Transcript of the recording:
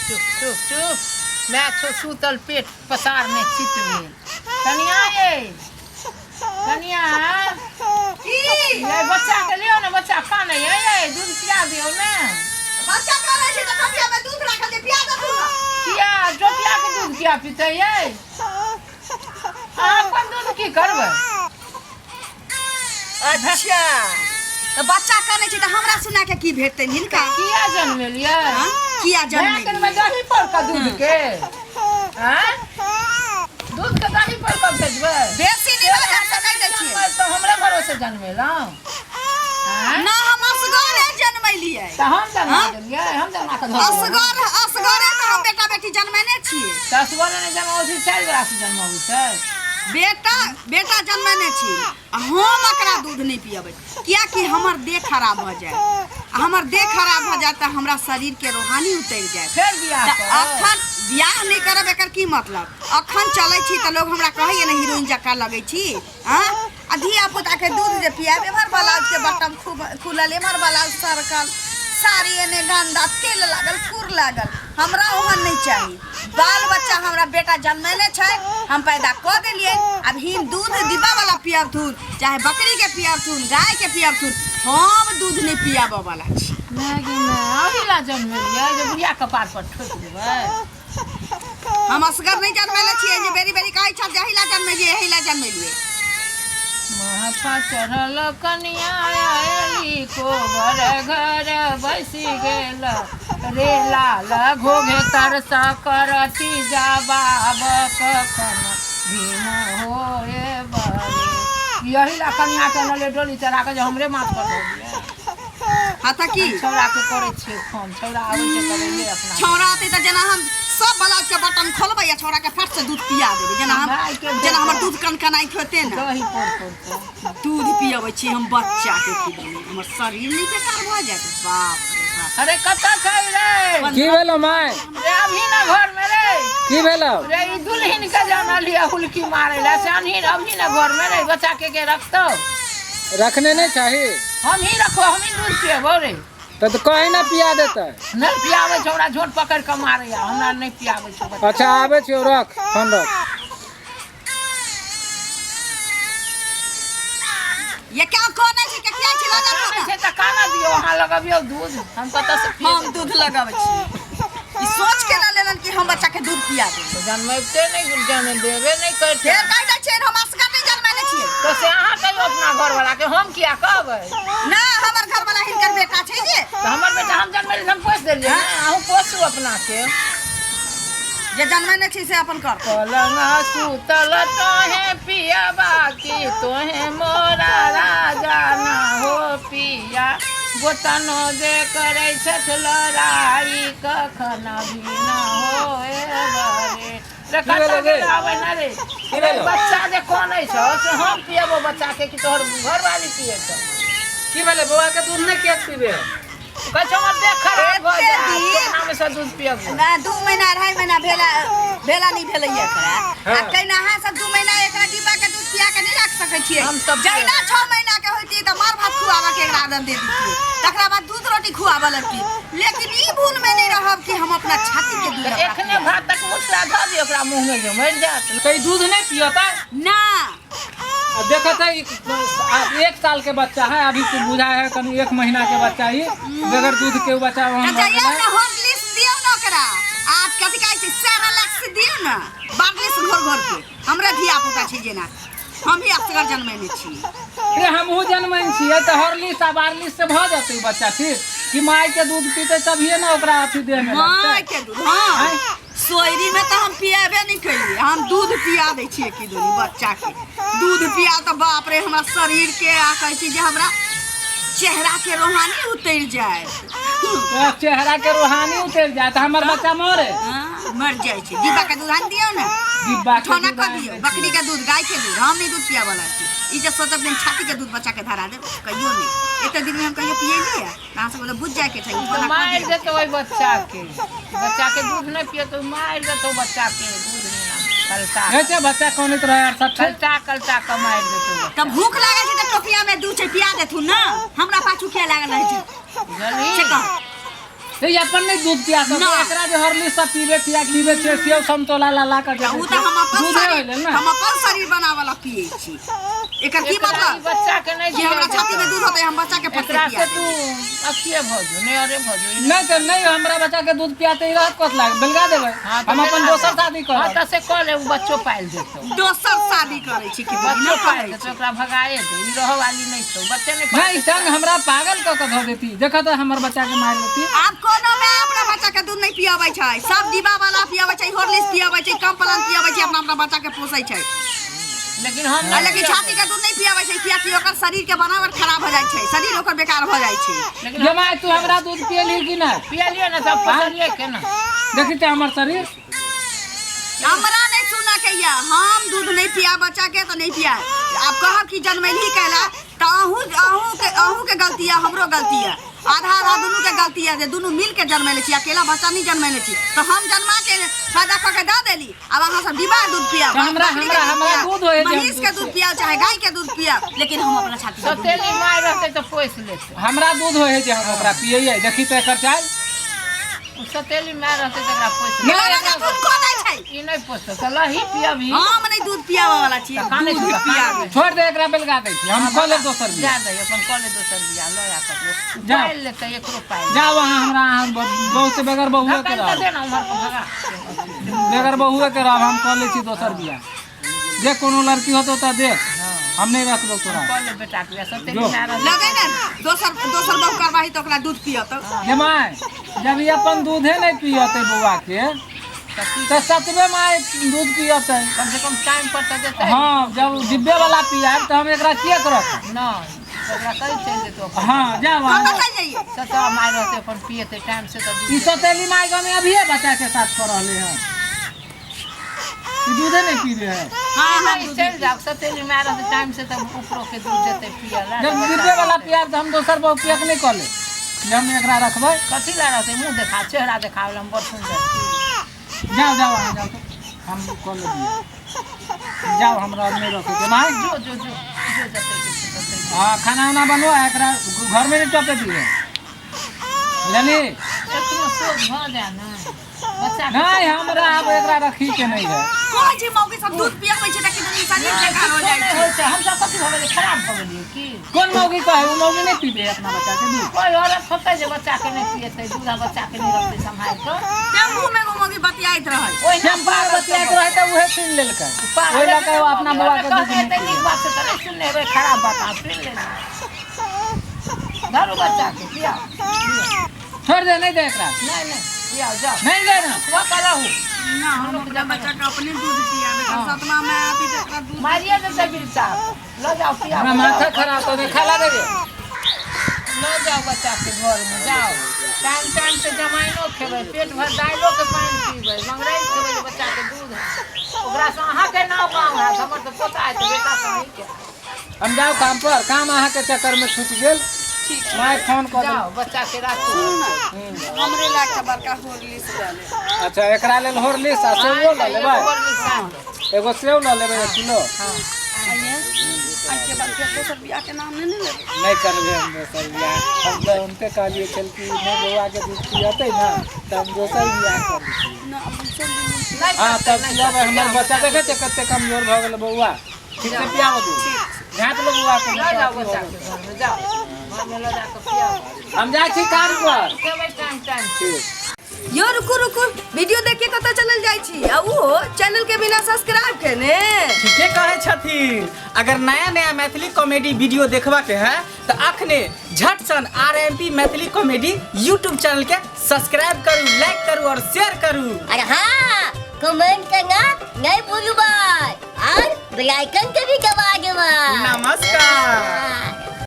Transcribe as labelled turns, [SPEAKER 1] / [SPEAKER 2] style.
[SPEAKER 1] चुप चुप चुप माय छौ सुतल पेट पसारने चित भेल। कनिया ये, कनिया
[SPEAKER 2] की?
[SPEAKER 1] ये बच्चा के लियौ ने, बच्चा कानै ये, ये दूध पिया दियौ ने।
[SPEAKER 2] बच्चा कानै छै तऽ कटिया में दूध राखल छै, पिया दे दूध।
[SPEAKER 1] किया टोपिया के दूध किया पीतै ये? अहाँ अपन दूध की करबै?
[SPEAKER 2] अच्छा तऽ बच्चा कानै छै तऽ हमरा सुना के की भेटतै हिनका?
[SPEAKER 1] किया जनमेलियै?
[SPEAKER 2] हाँ? किया
[SPEAKER 1] माय
[SPEAKER 2] जनमेलियै?
[SPEAKER 1] के दही पर के दूध के, आँय? दूध के दही पर कब भेजबै?
[SPEAKER 2] बेसी नहि बाजार से नहि दै छियै।
[SPEAKER 1] तऽ हमरे भरोसे जनमेलहुँ? आँय?
[SPEAKER 2] ना, हम असगरे जनमेलियै।
[SPEAKER 1] तऽ हम जन्मा
[SPEAKER 2] हाँ?
[SPEAKER 1] देलियै, हम जन्मा कऽ धऽ देलियै।
[SPEAKER 2] असगर असगरे तऽ हम बेटा बेटी जनमेने छियै।
[SPEAKER 1] तऽ असगरे नहि जनमाबै छै, 4 गोरा से जनमाबै छै।
[SPEAKER 2] बेटा बेटा जनमेने छी आ हम एकरा दूध नहि पियबै, कियाकि हमर देह खराब भऽ जायत, आ हमर देह खराब भऽ जायत तऽ हमरा शरीरके रोहानी उतरि जायत।
[SPEAKER 1] फेर बियाह
[SPEAKER 2] तऽ
[SPEAKER 1] करब?
[SPEAKER 2] अखन बियाह नहि करब, एकर की मतलब? अखन चलै छी तऽ लोग हमरा कहैए ने हीरोइन जकाँ लगै छी। आँ, आ धिया पुताके दूध जे पियाब, एम्हर ब्लाउजके बटम खूब खुलल, एम्हर ब्लाउज सरकल, साड़ी एने गन्दा, तेल लागल, कुर लागल, हमरा ओहन नहि चाही। बाल बच्चा हमरा बेटा जन्मेने छै, हम पैदा कऽ देलियै, आब हिन दूध डिब्बा वाला पियाबथुन, चाहे बकरी के पियाबथुन, गाय के पियाबथुन, हम दूध नहि पियाबऽ वाला छी।
[SPEAKER 1] माय गे माय, अही ला जन्मेलियै जे बुढ़िया कपार पर ठोकि देबै?
[SPEAKER 2] हम असगर नहि जन्मेले छियै जे बेरी बेरी कहै छल जे एहि ला जन्मेलियै, एहि ला जन्मेलियै।
[SPEAKER 1] महफा चढ़ल कनिया आयली, कोबर घर बैसि गेल रे लाल, घोघे तरस करती जवाब कखन भीम होए बरे। यही ला कनिया के अनलियै डोली चढ़ा के जे हमरे माथ पर धऽ दियै?
[SPEAKER 2] हाँ तऽ की
[SPEAKER 1] छौड़ा के करै छियै फोन, छौड़ा आबै छै तऽ अइले अपना।
[SPEAKER 2] छौड़ा अतै तऽ जेना हम सब ब्लाउज के बटन खोलबै आ छौड़ा के फट से दूध पिया देबै, जेना हम
[SPEAKER 1] भाय के
[SPEAKER 2] जेना हमर दूध कनकनाइत होते ने।
[SPEAKER 1] दही पौर पौर के
[SPEAKER 2] दूध पियबै छी हम बच्चा के, की हमर शरीर नहि बेकार भऽ जायत? बाप रे बाप।
[SPEAKER 1] अरे कतऽ छै रे?
[SPEAKER 3] की भेलो माय?
[SPEAKER 1] रे अभी ना घर में रे।
[SPEAKER 3] की भेलो?
[SPEAKER 1] रे ई दुल्हन के जानल लिया हुलकी मारे ला से अनहीन अभी ना घर में रे, बच्चा के रखतो?
[SPEAKER 3] रखने नहीं चाही।
[SPEAKER 1] हम ही रखो, हम ही दूध पियबो रे।
[SPEAKER 3] तऽ कहीं ना पिया देतै।
[SPEAKER 1] नहीं पियाबै छै, हमरा झोट पकड़ के मारैया, हमरा नहीं पियाबै छै बच्चा।
[SPEAKER 3] अच्छा आबै छियौ, रख फोन रख।
[SPEAKER 2] ये क्या कोन छै के किया छी लगा
[SPEAKER 1] कानै छै तऽ काना दियौ, अहाँ लगबियौ दूध, हम कतऽ से पियबै?
[SPEAKER 2] हम दूध लगाबै छी, ई सोच के ना लेलन कि हम बच्चा के दूध पिया देब।
[SPEAKER 1] जनमैते नहीं, जन देबे नहीं करते।
[SPEAKER 2] फेर कहि दै छियै हम असगर नहि जनमेने छियै।
[SPEAKER 1] तऽ से अहाँ कहियौ अपना घरवाला के, हम किया कहबै?
[SPEAKER 2] ना, हमर घरवाला हिनकर बेटा छै जे।
[SPEAKER 1] तऽ हमर बेटा हम जनमेली, हम पोसि देलियै ने, अहूँ पोसू अपना के।
[SPEAKER 2] जे जनमेने छी से अपन कर।
[SPEAKER 1] पलंग सुतल तोहे पिया बाकी तोहे मोरा राजा ना हो पिया, गोतनो जे करै छथि लड़ाई कखन भी न होए बरे। रे
[SPEAKER 3] की भेलो
[SPEAKER 1] कतऽ
[SPEAKER 3] रे?
[SPEAKER 1] गेल आबै ना रे?
[SPEAKER 3] की भेलो?
[SPEAKER 1] बच्चा जे कनै छौ से हम पियबो बच्चा के कि तोहर घरवाली पिए छौ?
[SPEAKER 3] की भेलै बौआ के? दूध नहि किया पीबे?
[SPEAKER 1] कहै छौ हमर देह खराब भऽ
[SPEAKER 2] एते
[SPEAKER 1] जायत,
[SPEAKER 2] दिन?
[SPEAKER 1] टोकना मे से दूध पियबो
[SPEAKER 2] ना, 2 महीना 2.5 महीना भेला भेला नहि भेलैया एकरा।
[SPEAKER 3] हाँ।
[SPEAKER 2] आ कहिना अहाँ सब 2 महीना एकरा डिब्बा के दूध पिया के नहि राख सकै छियै?
[SPEAKER 1] हम सब
[SPEAKER 2] जहिना 6 महीना के होइतियै तऽ मार भात खुआबऽ के एकरा आदत दे दितियै, तकरा बाद दूध रोटी खुआबऽ लगतियै, लेकिन ई भूल में नहि रहब कि हम अपना छाती के दूध
[SPEAKER 1] तऽ
[SPEAKER 2] ओकरा
[SPEAKER 1] एखने
[SPEAKER 2] पियाबी।
[SPEAKER 1] भातक मुठला धऽ दियौ ओकरा मुँह मे जे मरि जायत।
[SPEAKER 3] तऽ ई दूध नहि पियता?
[SPEAKER 2] ना।
[SPEAKER 3] अब देखत है 1 साल के बच्चा है, अभी तो बुझा है कनी 1 महीना के बच्चा ही बगैर दूध के बच्चा
[SPEAKER 2] तऽ
[SPEAKER 3] वहाँ
[SPEAKER 2] जइयौ ने हॉर्लिक्स दियौ ने ओकरा, आ कथी कहै छै सेरेलैक्स दियौ ने, बार्लिक्स घोर घोर के। हमरा धिया पुता छै जेना हम ही असगर जनमेने छी।
[SPEAKER 3] रे हमहूँ जनमैन छियै तऽ हॉर्लिक्स आ बार्लिक्स से भऽ जेतै बच्चा ठीक? कि माय के दूध पीतै तभिए ने ओकरा अथी देह में लगतै।
[SPEAKER 2] माय के दूध? हाँ।
[SPEAKER 3] आँय?
[SPEAKER 2] सोयरी में तऽ हम पियाबे नहि केलियै, हम दूध पिया दै छियै कि दुनू बच्चा के दूध पिया तऽ बाप रे हमरा शरीर के आ कहै छी जे हमरा चेहरा के रोहानी उतरि जायत।
[SPEAKER 3] तो चेहरा के रूहानी उतर जाए तो हमर बच्चा मरे?
[SPEAKER 2] हाँ, मर जाइ छै। डिब्बा के दूध आनि दियौ ने,
[SPEAKER 3] डिब्बा के
[SPEAKER 2] उठौना
[SPEAKER 3] दूध
[SPEAKER 2] कऽ
[SPEAKER 3] आनि
[SPEAKER 2] दियौ,
[SPEAKER 3] दै
[SPEAKER 2] बकरी
[SPEAKER 3] छियै।
[SPEAKER 2] के दूध, गाय के दूध, हम नहि दूध पिया वाला छी। ई जे सोचब जे हम छाती के दूध बच्चा के धरा देब, कहियो नहि। एते दिन में हम कहियो पियेलियै? अहाँ सबके तऽ बुझि जायके छै।
[SPEAKER 1] तऽ
[SPEAKER 2] उठौना कऽ
[SPEAKER 1] मारि
[SPEAKER 2] दियौ।
[SPEAKER 1] देतौ ओहि बच्चा के, बच्चा के दूध नहि पियतौ, मारि देतौ बच्चा के दूध नहि कलता।
[SPEAKER 3] नहि छै, बच्चा कनैत रहै आर सब छै।
[SPEAKER 1] कलता कलता कऽ मारि देतौ
[SPEAKER 2] तऽ
[SPEAKER 1] बच्चा।
[SPEAKER 2] भूख लागल छै तऽ टोपिया में दूध छै, पिया देथुन ने, हमरा पाछू किया लागल रहै छै?
[SPEAKER 1] बुझलही?
[SPEAKER 2] से कह।
[SPEAKER 3] हे अपन नहीं दूध पिया सको
[SPEAKER 2] ना।
[SPEAKER 3] एकरा जे हॉर्लिक्स सब पीबे छिया पीबे छियै सेव समतोला ला ला के
[SPEAKER 2] उ तऽ हम अपन
[SPEAKER 3] दूधे होय
[SPEAKER 2] शरीर
[SPEAKER 3] लेल ना
[SPEAKER 2] हम अपन शरीर बनावला पिए छी। एकर की
[SPEAKER 1] एकरा ई
[SPEAKER 2] मतलब
[SPEAKER 1] बच्चा के नहीं
[SPEAKER 2] कि हमरा
[SPEAKER 1] दिया
[SPEAKER 2] छाती में दूध होतै, हम बच्चा के फटके
[SPEAKER 1] एकरा
[SPEAKER 2] पिया
[SPEAKER 1] से तू
[SPEAKER 2] देबै।
[SPEAKER 1] अथिए भऽ जो, नहि अरे भऽ जो।
[SPEAKER 3] नहीं तो नहीं हमरा बच्चा के दूध पियाते ही रहत कत लाग बेलगा देबै।
[SPEAKER 1] हाँ, तऽ
[SPEAKER 3] हम अपन
[SPEAKER 1] बेलगा
[SPEAKER 3] दोसर
[SPEAKER 1] दे।
[SPEAKER 3] शादी
[SPEAKER 1] हाँ
[SPEAKER 3] करब।
[SPEAKER 1] तऽ से कऽ ले, उ बच्चो पालि देतौ।
[SPEAKER 2] दोसर शादी करै छी कि
[SPEAKER 1] बच्चो
[SPEAKER 2] नहि
[SPEAKER 1] पालि
[SPEAKER 2] करै
[SPEAKER 1] देतौ,
[SPEAKER 2] छी।
[SPEAKER 1] एकरा भगाए दे, ई रहऽ वाली नहि छौ, बच्चे नहि
[SPEAKER 3] नहीं
[SPEAKER 1] पालतै।
[SPEAKER 3] संग हमरा पागल कऽ के धऽ देती, देखऽ तऽ हमर बच्चा के मारि देती।
[SPEAKER 2] आब कोनो माय अपना बच्चा के दूध नहीं पियाबै छै, सब डिब्बा वाला पियाबै छै, हॉर्लिक्स पियाबै छै, कॉम्प्लान पियाबै छै, अपना अपना बच्चा के पोसै छै।
[SPEAKER 1] लेकिन हम
[SPEAKER 2] आ
[SPEAKER 1] नहि
[SPEAKER 2] लेकिन
[SPEAKER 1] पियबै।
[SPEAKER 2] छाती के दूध नहीं पियाबै छै, कियाकि ओकर शरीर के बनावट खराब हो जाइ छै, शरीर ओकर बेकार हो जाइ छै।
[SPEAKER 1] लेकिन
[SPEAKER 3] ये माय तू हमरा दूध पियली कि नहीं?
[SPEAKER 1] पियलियै ने सब पोसलियै केना?
[SPEAKER 3] देखी तऽ हमर शरीर।
[SPEAKER 2] हमरा नहीं सुनऽ के या, हम दूध नहीं पिया बच्चा के तऽ नहीं पिया। आब कहब कि जनमैली कैला तऽ अहूँ अहूँ के अहूँ के गलती है, हमरो गलती है, आधा आधा दुनू के गलती है जे दुनू मिल के जनमैले छी, अकेला बच्चा नहीं जनमैले छी। तऽ हम जन्मा के फायदा कऽ के दऽ देली, आब अहाँ सब डिब्बा दूध पियाब,
[SPEAKER 3] तऽ हमरा-
[SPEAKER 2] बकरी के
[SPEAKER 3] हमरा-
[SPEAKER 2] दूध
[SPEAKER 3] हमरा
[SPEAKER 2] पियाब,
[SPEAKER 3] दूध होय जे हम
[SPEAKER 2] महींस के
[SPEAKER 3] दूध
[SPEAKER 2] दूध पियाब चाहे गाय के दूध पियाब, लेकिन हम अपना छाती के दूध
[SPEAKER 1] सौतेली माय रहतै तऽ पोसि लेतै।
[SPEAKER 3] हमरा दूध होय जे हम ओकरा पियैयै, देखी तऽ एकर चाल।
[SPEAKER 1] उ सौतेली माय रहतै तऽ एकरा पोसि
[SPEAKER 2] नहि,
[SPEAKER 1] लेतै।
[SPEAKER 2] एकरा दूध कऽ दै छै।
[SPEAKER 1] ई नहि पोसतौ तऽ लही पियबही।
[SPEAKER 2] हम नहि दूध पियाबऽ वाला छी,
[SPEAKER 1] तऽ कानै
[SPEAKER 2] दूध
[SPEAKER 1] छी तऽ
[SPEAKER 2] पियाबी।
[SPEAKER 1] कानै।
[SPEAKER 3] छोड़ दे एकरा, बेलगा दै छी हम, कऽ लेब दोसर
[SPEAKER 1] जा
[SPEAKER 3] बियाह।
[SPEAKER 1] दे अपन कऽ ले दोसर बियाह, लऽ आ ककरो
[SPEAKER 3] जा।
[SPEAKER 1] पालि लेतै, एकरो पालि।
[SPEAKER 3] जाओ अहाँ हमरा अहाँ बहू से बगैर बहुए के
[SPEAKER 1] धकेल तऽ
[SPEAKER 3] रहब,
[SPEAKER 1] दे ने उम्हर के भगा।
[SPEAKER 3] बगैर बहुए के रहब, हम कऽ लै छी दोसर बियाह। जे कोनो लड़की होतौ तऽ देख, हम नहीं रखबौ तोरा।
[SPEAKER 1] कऽ ले बेटा के बियाह, सौतेली
[SPEAKER 3] जो।
[SPEAKER 1] माय रहतै।
[SPEAKER 2] लगे ने दोसर दोसर बहू करबाही तऽ ओकरा दूध पियतौ।
[SPEAKER 3] गे माय जब ई अपन दूधे नहीं पियतै बौआ के
[SPEAKER 1] तऽ की
[SPEAKER 3] तऽ सतबे माय दूध पियतै।
[SPEAKER 1] कम से कम टाइम पर तऽ देतै।
[SPEAKER 3] हाँ जब डिब्बे वाला पियाब तऽ हम एकरा किए रखब?
[SPEAKER 1] नहि ओकरा कहि चलि जेतौ अपन।
[SPEAKER 3] हाँ जाओ अहाँ।
[SPEAKER 2] कतऽ चलि जइयै?
[SPEAKER 1] सतवा माय रहतै अपन पियतै टाइम से तऽ दूध
[SPEAKER 3] ई
[SPEAKER 1] देतै।
[SPEAKER 3] सौतेली माय गाँव में अभिये बच्चा के साथ कऽ रहले हन, ई दूधे नहीं पीबे है।
[SPEAKER 2] हाँ हाँ
[SPEAKER 1] नहीं, चलि जाओ, सौतेली माय रहतै टाइम से तऽ उपरो के दूध देतै पियै ला।
[SPEAKER 3] जब डिब्बे वाला पियाब तऽ हम दोसर बहू किएक नहीं कऽ लेब जे हम एकरा रखबै?
[SPEAKER 1] कथी ला रहतै? मुँह देखा, चेहरा देखाबै ला हम बड़ सुन्दर छी।
[SPEAKER 3] जाओ जाओ अहाँ जाओ तऽ हम कऽ लेब बियाह। जाओ हमरा नहीं रखै के माय।
[SPEAKER 1] जो जो जो जो जतै के छै ततै जो।
[SPEAKER 3] हाँ खाना उना बनबो आ एकरा घर में नहीं टपे दिए, बुझली?
[SPEAKER 1] एखनो सोच भऽ जाय ने बच्चा के।
[SPEAKER 3] नहीं हमरा आब एकरा रखी के नहीं है।
[SPEAKER 2] कहै छै मौगी सब दूध पियाबै छै तऽ कि दुनू शरीर बेकार हो जाइ
[SPEAKER 1] नहि
[SPEAKER 2] छै।
[SPEAKER 1] होइ छै, हमसब कथी भऽ गेलियै, खराब भऽ गेलियै की?
[SPEAKER 3] कोन मौगी कहै? ओ मौगी नहीं पीबे अपना बच्चा के दूध।
[SPEAKER 1] कोइ औरत होतै जे बच्चा के नहि पियेतै दूध आ बच्चा के नहि रखतै सम्हारि कऽ?
[SPEAKER 2] टेम्पू में एगो मौगी बतियाइत रहै।
[SPEAKER 1] ओहिना
[SPEAKER 3] टेम्पू में बतियाइत रहै तऽ उहे सुनि लेलकै, ओहि लऽ कऽ ओ अपना बौआ के दूध
[SPEAKER 1] कहने
[SPEAKER 3] नहि
[SPEAKER 1] हेतै
[SPEAKER 3] पीबै।
[SPEAKER 1] नीक बात से तऽ नहि सुनने हेबै, खराब बात अहाँ सुनि लेलियै। धरू बच्चा के पियाउ।
[SPEAKER 3] छोड़ दे, नहीं दे एकरा।
[SPEAKER 1] नहि नहि पियाउ जाउ।
[SPEAKER 3] नहीं दे ना।
[SPEAKER 1] वह रहू।
[SPEAKER 2] ना हम अपना बच्चा के अपने दूध पियाबे, एकर सतमा में आती तऽ एकरा दूध
[SPEAKER 1] मारिए देतै बिरचा, लऽ जाउ पियाउ।
[SPEAKER 3] हमरा माथा खराब तो देखा ला दे।
[SPEAKER 1] लऽ जाउ बच्चा के घर में जाउ, टाइम टाइम से जमाइनो खेबै, पेट भर दालिओ के पानि पीबै, मंगरैल खेबै जे बच्चा के दूध हैत। ओकरा से अहाँके नाव काम हैत, हमर तऽ पोता है तऽ बेटा तऽ अहीँके।
[SPEAKER 3] हम जाउ काम पर, काम अहाँ के चक्कर में छूट गेल। My phone कऽ
[SPEAKER 1] जाउ बच्चा के राखू।
[SPEAKER 2] सुनू ने, हमरे ला एकटा बड़का हॉर्लिक्स लऽ लेब।
[SPEAKER 3] अच्छा एकरा लेल हॉर्लिक्स आ सेवो लऽ लेबै? एगो सेव लऽ लेबै 1 किलो।
[SPEAKER 2] आइये आइके बाद फेर दोसर बियाह के नाम नहि ने लेबै?
[SPEAKER 3] नहीं करबै हम दोसर बियाह। हम तऽ उनके कहलियै छल कि नहि बौआ के दूध पियतै ने तऽ हम दोसर बियाह करबै।
[SPEAKER 2] ना हम सब दिन
[SPEAKER 3] हाँ तब पियबै। हमर बच्चा देखै छै कते कमजोर भऽ गेलै बौआ, ठीक से पियाबो दूध, झाँप लो बौआ के।
[SPEAKER 1] लऽ जाउ बच्चा के घर में जाउ, घर में लऽ जाकऽ पियाउ।
[SPEAKER 3] हम जाइ छी काम पर।
[SPEAKER 1] खेबै टाइम टाइम से।
[SPEAKER 3] ठीक।
[SPEAKER 2] यो रुकू रुकू, वीडियो देख के कतऽ चलल जाइ छी आ उहो चैनल के बिना सब्सक्राइब केने?
[SPEAKER 4] ठीके कहै छथिन। अगर नया नया मैथिली कॉमेडी वीडियो देखबा के है तो अखने झट सन RMP Maithili comedy YouTube channel के सब्सक्राइब करू, लाइक करू और शेयर करू।
[SPEAKER 5] अरे हाँ कमेंट करना नहीं भूलू भाई, और बेल आइकन के भी दबा देबै।
[SPEAKER 4] नमस्कार।
[SPEAKER 5] हाँ।